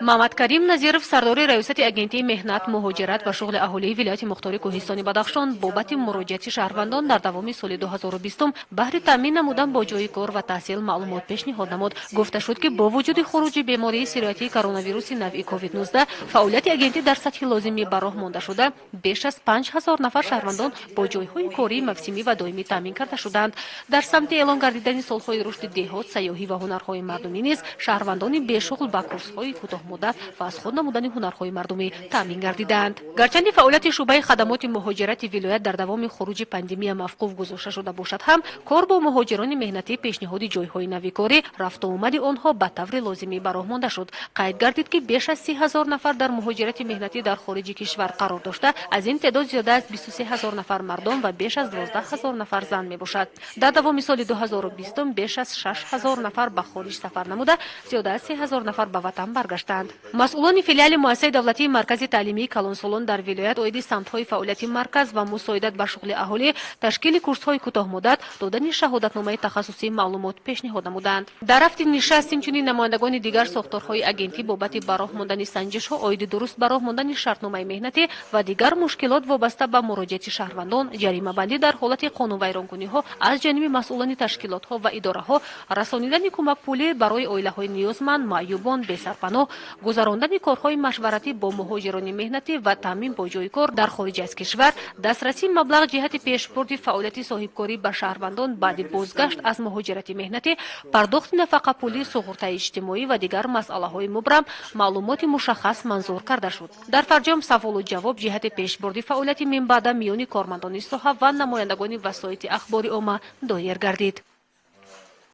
Мамадкарим Назиров, сардори Раёсати Агентии меҳнат, муҳоҷират ва шуғли аҳолии вилояти мухтори Кӯҳистони Бадахшон, бобати муроҷиати шаҳрвандон дар давоми соли 2020 баҳри таъмин намудан бо ҷойи кор ва таҳсил маълумот пешниҳод намуд. Гуфта шуд, ки бо вуҷуди хуруҷи бемории сироятии коронавируси навъи COVID-19 фаъолияти агентӣ дар сатҳи лозимӣ ба роҳ монда шуда, беш аз 5000 нафар шаҳрвандон бо ҷойҳои кории мавсимӣ ва доимӣ таъмин карда шудаанд. Дар самти эълон гардидани солҳои рушди деҳот, сайёҳӣ ва ҳунарҳои мардумӣ низ шаҳрвандони бешуғл ба курсҳои кӯтоҳмуддат ва аз худ намудани ҳунарҳои мардумӣ таъмин гардидаанд. Гарчанде фаъолияти шӯъбаи хадамоти муҳоҷирати вилоят дар давоми хуруҷи пандемия мавқуф гузошта шуда бошад ҳам, кор бо муҳоҷирони меҳнатӣ, пешниҳоди ҷойҳои нави корӣ, рафтуомади онҳо ба таври лозимӣ ба роҳ монда шуд. Қайд гардид, ки беш аз 30 000 нафар дар муҳоҷирати меҳнатӣ дар хориҷи кишвар қарор дошта, аз ин теъдод зиёда аз 23 000 нафар мардон ва беш аз 12 000 нафар зан мебошад. Дар давоми соли 2020 беш аз 6000 нафар ба хориҷ сафар намуда, зиёда аз 3000 нафар ба ватан баргаштаанд. Масъулони филиали муассисаи давлатии Маркази таълимии калонсолон дар вилоят оиди самтҳои фаъолияти марказ ва мусоидат ба шуғли аҳолӣ, ташкили курсҳои кӯтоҳмуддат, додани шаҳодатномаи тахассусӣ маълумот пешниҳод намуданд. Дар рафти нишаст инчунин намояндагони дигар сохторҳои агентӣ бобати ба роҳ мондани санҷишҳо оиди дуруст ба роҳ мондани шартномаи меҳнатӣ ва дигар мушкилот вобаста ба муроҷиати шаҳрвандон, ҷаримабандӣ дар ҳолати қонунвайронкуниҳо аз ҷониби масъулони ташкилотҳо ва идораҳо, расонидани кӯмакпулӣ барои оилаҳои ниёзманд, маъюбон, бесарпаноҳ, гузарондани корҳои машваратӣ бо муҳоҷирони меҳнатӣ ва таъмин бо ҷойи кор дар хориҷ аз кишвар, дастрасии маблағ ҷиҳати пешбурди фаъолияти соҳибкорӣ ба шаҳрвандон баъди бозгашт аз муҳоҷирати меҳнатӣ, пардохти нафақапулӣ, суғуртаи иҷтимоӣ ва дигар масъалаҳои мубрам маълумоти мушаххас манзур карда шуд. Дар фарҷом саволу ҷавоб ҷиҳати пешбурди фаъолияти минбаъда миёни кормандони соҳа ва намояндагони васоити ахбори омма доир гардид.